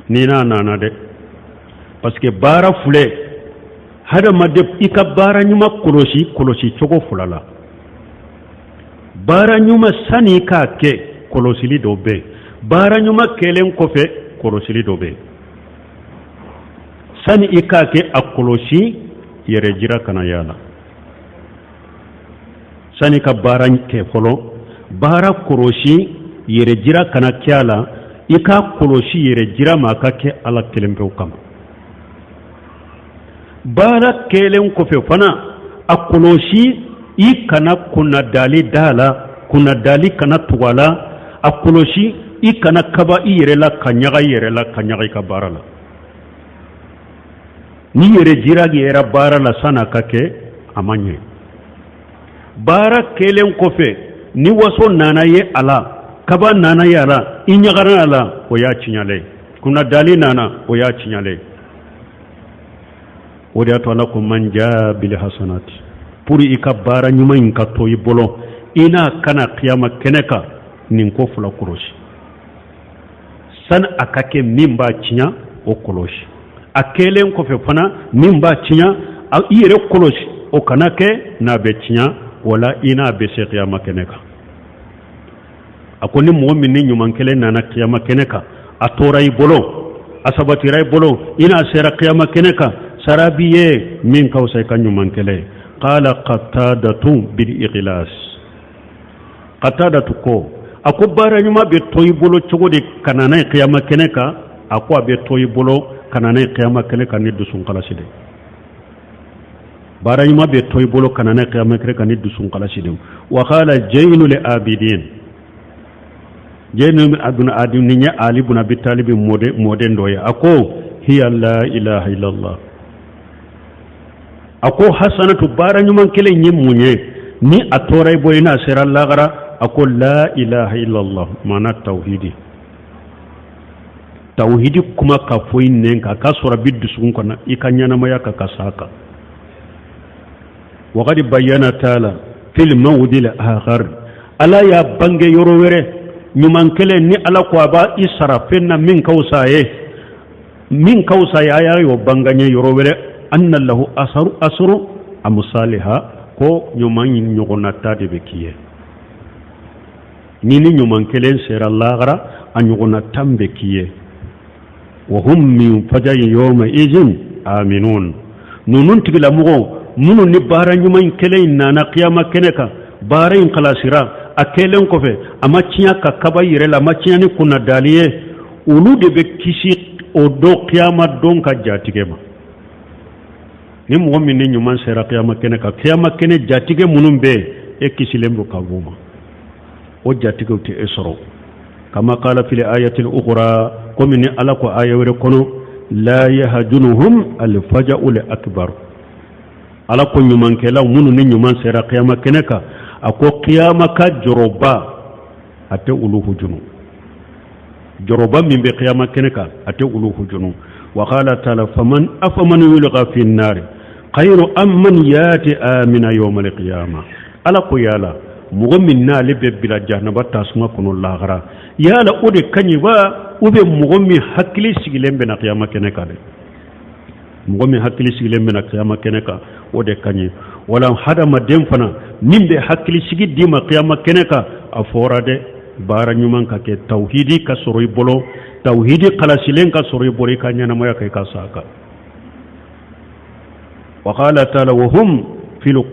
N'i n'a nana dɛ, parce que baara filɛ, hadamaden i ka baara ɲuman kɔlɔsi, kɔlɔsi cogo fila la. Baara ɲuman, sani i k'a kɛ, kɔlɔsili dɔ bɛ yen. Baara ɲuman kɛlen kɔfɛ, kɔlɔsili dɔ bɛ yen. Sani i k'a kɛ, a kɔlɔsi, yɛrɛ jira kana y'a la. Sani ka baara kɛ fɔlɔ, baara kɔlɔsi, yɛrɛ jira kana kɛ a la. I k'a kɔlɔsi yɛrɛ jira ma, a ka kɛ Ala kelen pewu kama. Baara kɛlen kɔfɛ fana, a kɔlɔsi, i kana kunnadali da la, kunnadali kana tugu a la. A kɔlɔsi, i kana kaba i yɛrɛ la, ka ɲaga i yɛrɛ la, ka ɲaga i ka baara la. Ni yɛrɛ jira yɛrɛ baara la san'a ka kɛ, a ma ɲɛ. Baara kɛlen kɔfɛ, ni waso nana ye a la, kaba nana ye a la, i ɲagara a la, o y'a tiɲalen ye. Kunnadali nana, o y'a tiɲalen ye. O de y'a to Ala ko man jaa bil hasanati, pour i ka baara ɲuman in ka to i bolo, i n'a ka na kiyama kɛnɛ kan, nin ko fila kɔlɔsi. Sani a ka kɛ, min b'a tiɲɛ, o kɔlɔsi. A kɛlen kɔfɛ fana, min b'a tiɲɛ, i yɛrɛ kɔlɔsi, o kana kɛ n'a bɛ tiɲɛ. Wala i n'a bɛ se kiyama kɛnɛ kan. A ko ni mɔgɔ min ni ɲuman kelen nana kiyama kɛnɛ kan, a tora i bolo, a sabatira i bolo, i n'a sera kiyama kɛnɛ kan, sara b'i ye min ka fisa i ka ɲuman kelen ye. Qala Qatadatu bil ikhlas. Qatadatu ko, a ko baara ɲuman bɛ to i bolo cogo di ka na n'a ye kiyama kɛnɛ kan? A ko a bɛ to i bolo ka na n'a ye kiyama kɛnɛ kan ni dusun kalasi de. Baara ɲuman bɛ to i bolo ka na n'a ye kiyama kɛnɛ kan ni dusun kalasi de. Wa qala Jaynul Abidin, Jaynul Abidin ni ye Ali bun Abi Talib mɔden dɔ ye, a ko hiya la ilaha illallah. A ko hasanatu, baara ɲuman kelen ye mun ye ni a tora i bolo, i n'a sera lagara? A ko la ilaha illallah, maana tawhidi. Tawhidi kuma ka fɔ i nɛn kan, k'a sɔrɔ a bɛ dusukun kɔnɔ, i ka ɲɛnamaya ka ka s'a kan. Waqad bayyana taala fil mawdil akhar, Ala y'a bange yɔrɔ wɛrɛ, ɲuman kelen ni Ala ko a b'a i sara fɛn na min ka fisa ye, min ka fisa ye, a y'a y'o bange ye yɔrɔ wɛrɛ, anna lahu asaru asru amsaliha, ko ɲuman ɲɔgɔnna ta de bɛ k'i ye. Ni ɲuman kelen sera lahara, a ɲɔgɔnna 10 bɛ k'i ye. Wa hum min fajain yawma izin aminun. Ninnu tigilamɔgɔw minnu ni baara ɲuman kelen in nana kiyama kɛnɛ kan, baara in kalasira, a kɛlen kɔfɛ a ma tiɲɛ ka kaba yɛrɛ la, a ma tiɲɛ ni kunnadali ye, olu de bɛ kisi o don kiyama don ka jatigɛ ma. Ni mɔgɔ min ni ɲuman sera kiyama kɛnɛ kan, kiyama kɛnɛ jatigɛ minnu bɛ yen, e kisilen don ka b'o ma, o jatigɛw tɛ e sɔrɔ. Kama qala fil ayatil ukhra, komi ni Ala ko aya wɛrɛ kɔnɔ, la yahjunuhum alfaja'ul akbar. Ala ko ɲumankɛlaw minnu ni ɲuman sera kiyama kɛnɛ kan, a ko kiyama ka jɔrɔba a tɛ olu hujunu. Jɔrɔba min bɛ kiyama kɛnɛ kan, a tɛ olu hujunu. Wa qala taala faman afaman yulqa fi nnari khayru amman yati amina yawmal qiyama. Ala ko yala mɔgɔ min n'ale bɛ bila jahanaba tasuma kɔnɔ lahara, yala o de ka ɲi wa, ou bien mɔgɔ min hakili sigilen bɛ na kiyama kɛnɛ kan dɛ? Mɔgɔ min hakili sigilen bɛ na kiyama kɛnɛ kan, o de ka ɲi. Wala hadamaden fana min bɛ hakili sigi d'i ma kiyama kɛnɛ kan, a fɔra dɛ, baara ɲuman ka kɛ, tawhidi ka sɔrɔ i bolo, tawhidi kalasilen ka sɔrɔ i bolo, i ka ɲɛnamaya kɛ i ka sa kan. Wa qala taala wa hum fil